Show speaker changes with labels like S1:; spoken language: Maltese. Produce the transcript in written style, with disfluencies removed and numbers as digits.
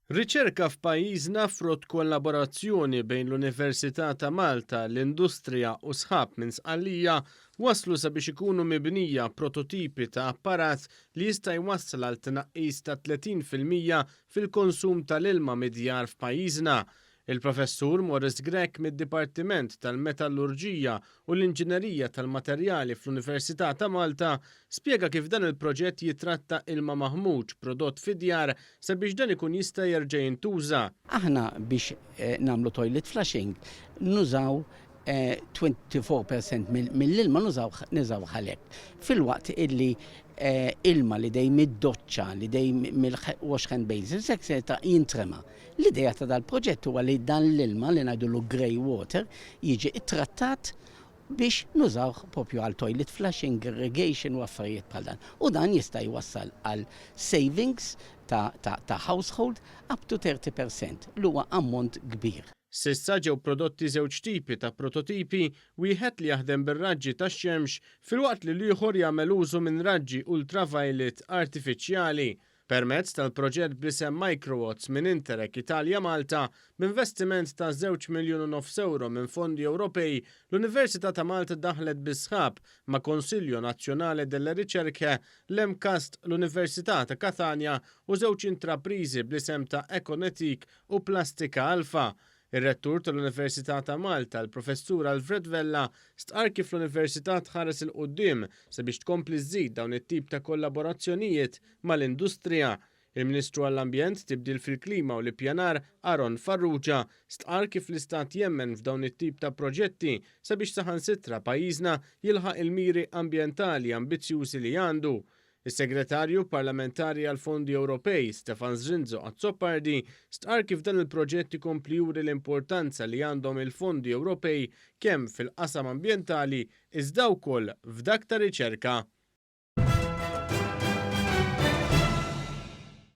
S1: Riċerka f'pajjiżna frott kollaborazzjoni bejn l-Università ta' Malta, l-industrija u sħab minn Sqallija wasslu sabiex ikunu mibnija prototipi ta' apparat li jista' jwassal għal tnaqqis ta' 30% fil-konsum tal-ilma mid-djar f'pajjiżna. Il-Professur Maurice Grech mid-Dipartiment tal-Metallurġija u l-Inġinerija tal-Materjali fl-Università ta' Malta spjega kif dan il-proġett jitratta ilma maħmuġ prodott fid-djar sabiex dan ikun jista' jerġa' jintuża.
S2: Aħna biex nagħmlu toilet flushing nużaw 24% mill-ilma nużawh nużawh għalhekk. Filwaqt illi ilma li dej mid-doċċa, li dej mill-wash hand basins, etc. jintrema. L-idea ta' dal-proġett huwa li dan l-ilma li ngħidulu grey water jiġi ttrattat biex nużawh propju għal toilet flushing, irrigation u affarijiet bħal dan. U dan jista' jwassal għal savings ta', ta, ta household up to 30%, li huwa ammont kbir.
S1: S'issa ġew prodotti żewġ tipi ta' prototipi, wieħed li jaħdem bir-raġġi tax-xemx filwaqt li l-ieħor jagħmel użu minn raġġi ultraviolet artifiċjali. Permezz tal-proġett bl-isem Microwatts minn Interreg Italia Malta, b'investiment ta' 2.5 miljun euro minn fondi Ewropej, l-Università ta' Malta daħlet bi sħab ma' Consiglio Nazionale delle Ricerche, l-MCAST, l-Università ta' Catania u żewġ intraprizi bl-isem ta' Econetic u Plastika Alfa. Ir-rettur tal-Università ta' Malta, l-Professur Alfred Vella, stqar kif l-Università tħares 'il quddiem sabiex tkompli żżid dawn it-tip ta' kollaborazzjonijiet mal-industrija. Il-Ministru għall-Ambjent, Tibdil fil-Klima u l-Ippjanar Aaron Farrugia stqar kif l-Istat jemmen f'dawn it-tip ta' proġetti sabiex saħansitra pajjiżna jilħaq il-miri ambjentali ambizzjużi li għandu. Is-Segretarju Parlamentari għal Fondi Ewropej Stefan Zrinzo Azzopardi stqar kif dan il-proġett ikompli juri l-importanza li għandhom il-fondi Ewropej kemm fil-qasam ambjentali iżda wkoll f'dak ta' riċerka.